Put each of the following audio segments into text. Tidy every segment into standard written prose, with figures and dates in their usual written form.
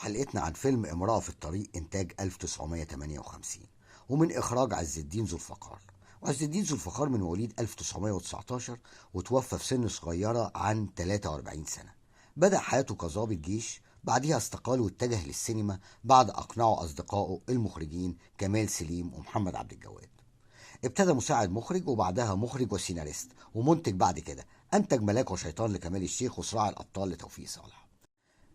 حلقتنا عن فيلم امرأة في الطريق إنتاج 1958 ومن إخراج عز الدين ذو الفقار. وعز الدين ذو الفقار من مواليد 1919 وتوفى في سن صغيرة عن 43 سنة. بدأ حياته كضابط جيش، بعدها استقال واتجه للسينما بعد أقنعه أصدقائه المخرجين كمال سليم ومحمد عبد الجواد. ابتدى مساعد مخرج وبعدها مخرج وسيناريست ومنتج. بعد كده أنتج ملاك وشيطان لكمال الشيخ وصراع الأبطال لتوفيق صالح.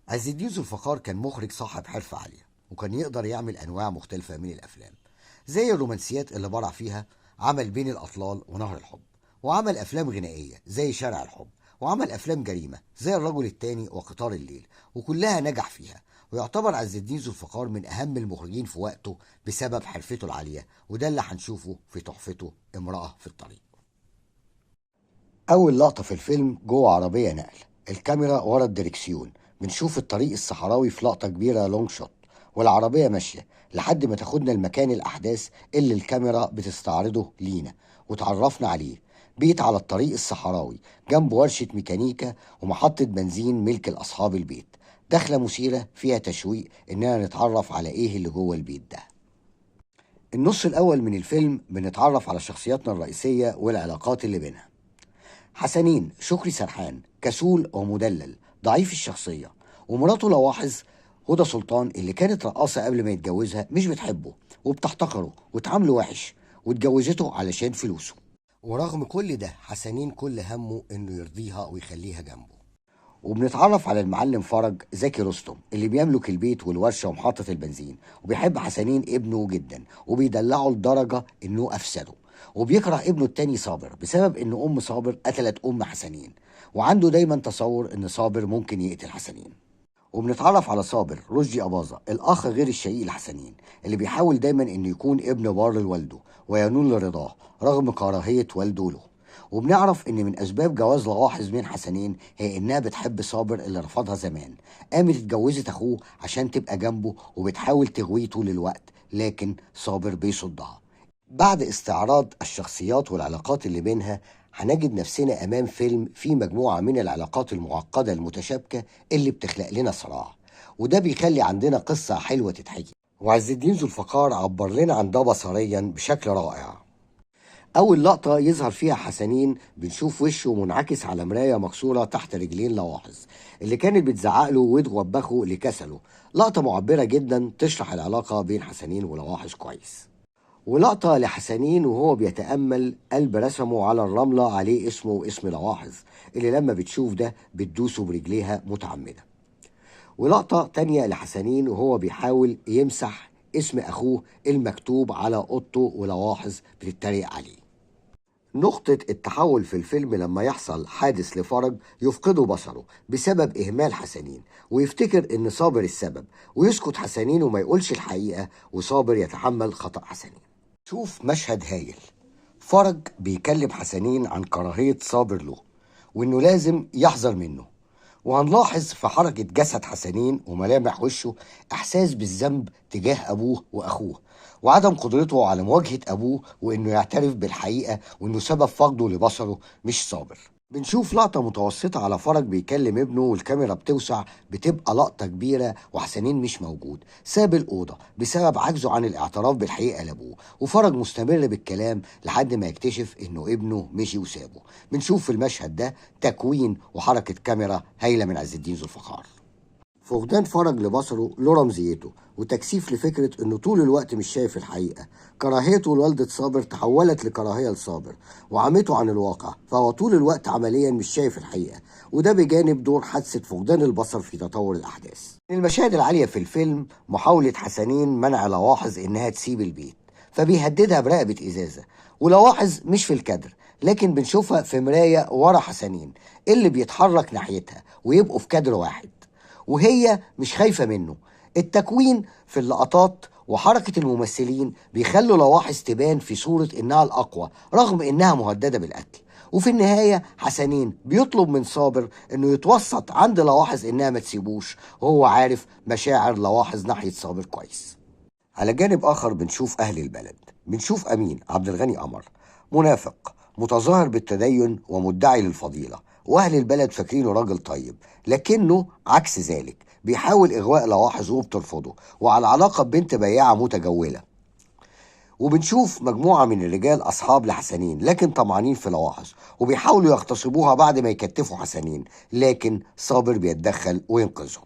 عز الدين ذو الفقار كان مخرج صاحب حرفة عالية، وكان يقدر يعمل أنواع مختلفة من الأفلام زي الرومانسيات اللي برع فيها، عمل بين الأطلال ونهر الحب، وعمل أفلام غنائية زي شارع الحب، وعمل أفلام جريمة زي الرجل التاني وقطار الليل، وكلها نجح فيها. ويعتبر عز الدين ذو الفقار من أهم المخرجين في وقته بسبب حرفته العالية، وده اللي هنشوفه في تحفته امرأة في الطريق. أول لقطة في الفيلم جوه عربية نقل، الكاميرا ورا الدركسيون، بنشوف الطريق الصحراوي في لقطة كبيرة long shot، والعربية ماشية لحد ما تاخدنا لمكان الأحداث اللي الكاميرا بتستعرضه لينا وتعرفنا عليه. بيت على الطريق الصحراوي جنب ورشة ميكانيكا ومحطة بنزين ملك لأصحاب البيت. دخلة مثيرة فيها تشويق إننا نتعرف على إيه اللي جوه البيت ده. النص الأول من الفيلم بنتعرف على شخصياتنا الرئيسية والعلاقات اللي بينها. حسنين شكري سرحان كسول ومدلل ضعيف الشخصية، ومراته لواحظ هدى سلطان اللي كانت رقاصة قبل ما يتجوزها مش بتحبه وبتحتقره وتعامله وحش، واتجوزته علشان فلوسه. ورغم كل ده حسنين كل همه انه يرضيها ويخليها جنبه. وبنتعرف على المعلم فرج زكي رستم اللي بيملك البيت والورشة ومحطة البنزين، وبيحب حسنين ابنه جدا وبيدلعه لدرجة انه افسده، وبيكره ابنه التاني صابر بسبب ان ام صابر قتلت ام حسنين، وعنده دايما تصور ان صابر ممكن يقتل حسنين. وبنتعرف على صابر رشدي أباظة الأخ غير الشقيق لحسنين اللي بيحاول دايما إنه يكون ابن بار لوالده وينول رضاه رغم كراهية والده له. وبنعرف إن من أسباب جواز لواحظ من حسنين هي إنها بتحب صابر اللي رفضها زمان، قامت اتجوزت أخوه عشان تبقى جنبه وبتحاول تغويه طول الوقت، لكن صابر بيصدها. بعد استعراض الشخصيات والعلاقات اللي بينها هنجد نفسنا أمام فيلم فيه مجموعة من العلاقات المعقدة المتشابكة اللي بتخلق لنا صراع، وده بيخلي عندنا قصة حلوة تتحكي. وعز الدين ذو الفقار عبر لنا عن ده بصريا بشكل رائع. أول لقطة يظهر فيها حسنين بنشوف وشه منعكس على مراية مكسورة تحت رجلين لواحظ اللي كانت بتزعق له وتوبخه لكسله. لقطة معبرة جدا تشرح العلاقة بين حسنين ولواحظ كويس. ولقطة لحسنين وهو بيتأمل قلب رسمه على الرملة عليه اسمه واسم لواحظ اللي لما بتشوف ده بتدوسه برجليها متعمدة. ولقطة تانية لحسنين وهو بيحاول يمسح اسم أخوه المكتوب على أوضته ولواحظ بتتريق عليه. نقطة التحول في الفيلم لما يحصل حادث لفرج يفقده بصره بسبب إهمال حسنين، ويفتكر إن صابر السبب، ويسكت حسنين وما يقولش الحقيقة، وصابر يتحمل خطأ حسنين. شوف مشهد هايل، فرج بيكلم حسنين عن كراهية صابر له وإنه لازم يحذر منه، وهنلاحظ في حركة جسد حسنين وملامح وشه إحساس بالذنب تجاه أبوه وأخوه، وعدم قدرته على مواجهة أبوه وإنه يعترف بالحقيقة وإنه سبب فقده لبصره مش صابر. بنشوف لقطة متوسطة على فرج بيكلم ابنه والكاميرا بتوسع، بتبقى لقطة كبيرة وحسنين مش موجود، ساب الأوضة بسبب عجزه عن الاعتراف بالحقيقة لأبوه، وفرج مستمر بالكلام لحد ما يكتشف إنه ابنه مشي وسابه. بنشوف في المشهد ده تكوين وحركة كاميرا هايلة من عز الدين ذو الفقار. فقدان فرج لبصره له رمزيته وتكثيف لفكرة انه طول الوقت مش شايف الحقيقة. كراهيته لوالدة صابر تحولت لكراهية لصابر وعمته عن الواقع، فهو طول الوقت عمليا مش شايف الحقيقة، وده بجانب دور حادثة فقدان البصر في تطور الأحداث. من المشاهد العالية في الفيلم محاولة حسنين منع لواحظ انها تسيب البيت، فبيهددها برقبة إزازة، ولواحظ مش في الكادر لكن بنشوفها في مراية ورا حسنين اللي بيتحرك ناحيتها ويبقوا في كادر واحد، وهي مش خايفة منه. التكوين في اللقطات وحركة الممثلين بيخلوا لواحظ تبان في صورة إنها الأقوى رغم إنها مهددة بالقتل. وفي النهاية حسنين بيطلب من صابر إنه يتوسط عند لواحظ إنها ما تسيبوش، وهو عارف مشاعر لواحظ ناحية صابر كويس. على جانب آخر بنشوف أهل البلد، بنشوف أمين عبد الغني قمر منافق متظاهر بالتدين ومدعي للفضيلة، وأهل البلد فاكرينه راجل طيب، لكنه عكس ذلك، بيحاول إغواء لواحظ وبترفضه، وعلى علاقة ببنت بياعة متجولة. وبنشوف مجموعة من الرجال أصحاب لحسنين لكن طمعانين في لواحظ، وبيحاولوا يغتصبوها بعد ما يكتفوا حسنين، لكن صابر بيتدخل وينقذهم.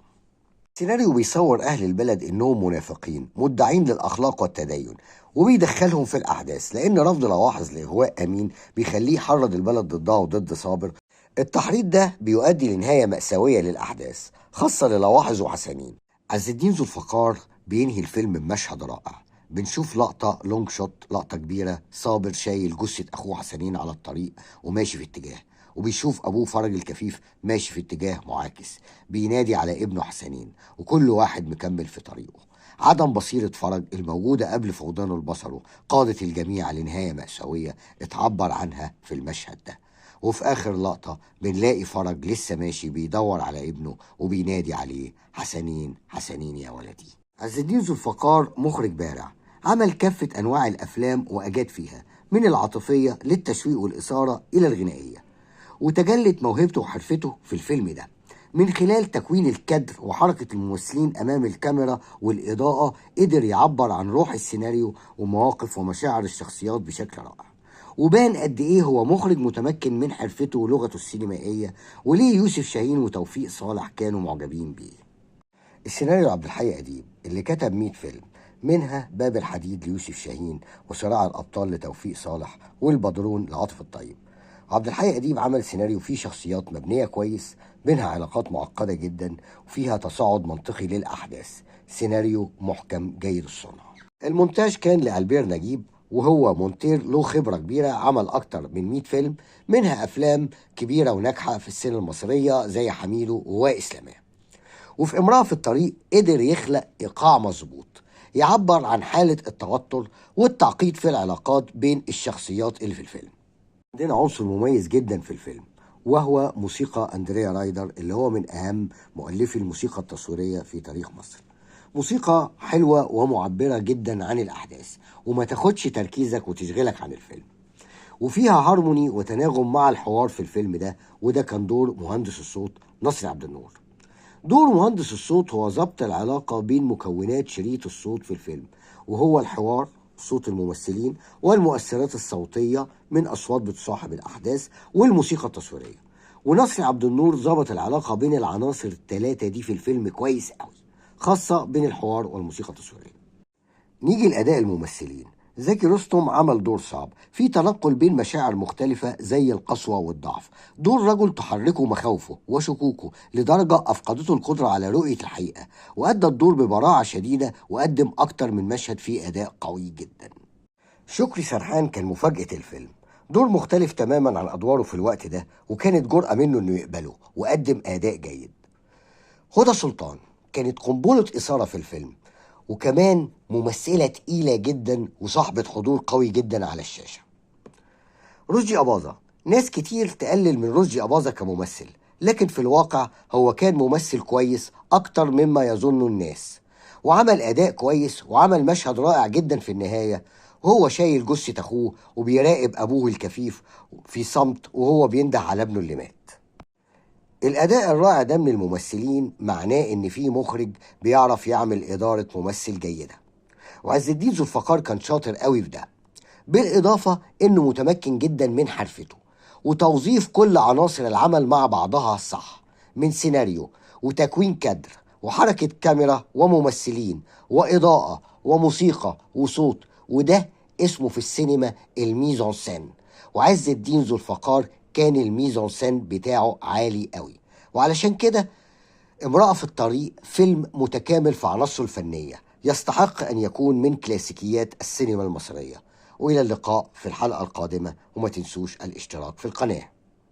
السيناريو بيصور أهل البلد إنهم منافقين مدعين للأخلاق والتدين، وبيدخلهم في الأحداث، لأن رفض لواحظ لإغواء أمين بيخليه يحرض البلد ضدها وضد صابر. التحريض ده بيؤدي لنهاية مأساوية للأحداث، خاصة للواحظ وحسنين. عز الدين ذو الفقار بينهي الفيلم بمشهد رائع. بنشوف لقطة long shot، لقطة كبيرة، صابر شايل جثة أخوه حسنين على الطريق وماشي في اتجاه، وبيشوف أبوه فرج الكفيف ماشي في اتجاه معاكس، بينادي على ابنه حسنين، وكل واحد مكمل في طريقه. عدم بصيرة فرج الموجودة قبل فقدانه لبصره قادت الجميع لنهاية مأساوية اتعبر عنها في المشهد ده. وفي آخر لقطة بنلاقي فرج لسه ماشي بيدور على ابنه وبينادي عليه: حسنين حسنين يا ولدي. عز الدين ذو الفقار مخرج بارع، عمل كافة أنواع الأفلام وأجاد فيها، من العاطفية للتشويق والإثارة إلى الغنائية، وتجلت موهبته وحرفته في الفيلم ده من خلال تكوين الكادر وحركة الممثلين أمام الكاميرا والإضاءة. قدر يعبر عن روح السيناريو ومواقف ومشاعر الشخصيات بشكل رائع، وبان قد إيه هو مخرج متمكن من حرفته ولغته السينمائية، وليه يوسف شاهين وتوفيق صالح كانوا معجبين بيه. السيناريو عبد الحي أديب اللي كتب 100 فيلم، منها باب الحديد ليوسف شاهين، وصراع الأبطال لتوفيق صالح، والبدرون لعاطف الطيب. عبد الحي أديب عمل سيناريو فيه شخصيات مبنية كويس، بينها علاقات معقدة جدا، وفيها تصاعد منطقي للأحداث. سيناريو محكم جيد الصنع. المونتاج كان لألبير نجيب، وهو مونتير له خبرة كبيرة، عمل أكتر من 100 فيلم، منها أفلام كبيرة وناجحة في السينما المصرية زي حميدو وإسلامية. وفي امرأة في الطريق قدر يخلق إيقاع مظبوط يعبر عن حالة التوتر والتعقيد في العلاقات بين الشخصيات اللي في الفيلم. عندنا عنصر مميز جدا في الفيلم، وهو موسيقى أندريا رايدر، اللي هو من أهم مؤلفي الموسيقى التصويرية في تاريخ مصر. موسيقى حلوة ومعبرة جدا عن الأحداث، وما تاخدش تركيزك وتشغلك عن الفيلم، وفيها هارموني وتناغم مع الحوار في الفيلم ده. وده كان دور مهندس الصوت نصري عبد النور. دور مهندس الصوت هو ضبط العلاقة بين مكونات شريط الصوت في الفيلم، وهو الحوار، صوت الممثلين، والمؤثرات الصوتية من أصوات بتصاحب الأحداث، والموسيقى التصويرية. ونصري عبد النور ظبط العلاقة بين العناصر الثلاثة دي في الفيلم كويس قوي، خاصة بين الحوار والموسيقى التصويرية. نيجي لأداء الممثلين. زكي رستم عمل دور صعب في تنقل بين مشاعر مختلفة زي القسوة والضعف. دور رجل تحركه مخاوفه وشكوكه لدرجة أفقدته القدرة على رؤية الحقيقة، وأدى الدور ببراعة شديدة، وقدم أكتر من مشهد فيه أداء قوي جدا. شكري سرحان كان مفاجأة الفيلم، دور مختلف تماما عن أدواره في الوقت ده، وكانت جرأة منه إنه يقبله، وقدم أداء جيد. هدى سلطان كانت قنبلة إثارة في الفيلم، وكمان ممثلة تقيلة جدا وصاحبة حضور قوي جدا على الشاشة. رشدي أباظة، ناس كتير تقلل من رشدي أباظة كممثل، لكن في الواقع هو كان ممثل كويس أكتر مما يظن الناس، وعمل أداء كويس، وعمل مشهد رائع جدا في النهاية وهو شايل جثة أخوه وبيراقب أبوه الكفيف في صمت وهو بينده على ابنه اللي مات. الأداء الرائع ده من الممثلين معناه إن في مخرج بيعرف يعمل إدارة ممثل جيدة، وعز الدين ذو الفقار كان شاطر قوي في ده، بالإضافة إنه متمكن جدا من حرفته وتوظيف كل عناصر العمل مع بعضها الصح، من سيناريو وتكوين كادر وحركة كاميرا وممثلين وإضاءة وموسيقى وصوت، وده اسمه في السينما ال mise en scène. وعز الدين ذو الفقار كان ال mise en scène بتاعه عالي قوي، وعلشان كده امرأة في الطريق فيلم متكامل في عناصره الفنية، يستحق أن يكون من كلاسيكيات السينما المصرية. وإلى اللقاء في الحلقة القادمة، وما تنسوش الاشتراك في القناة.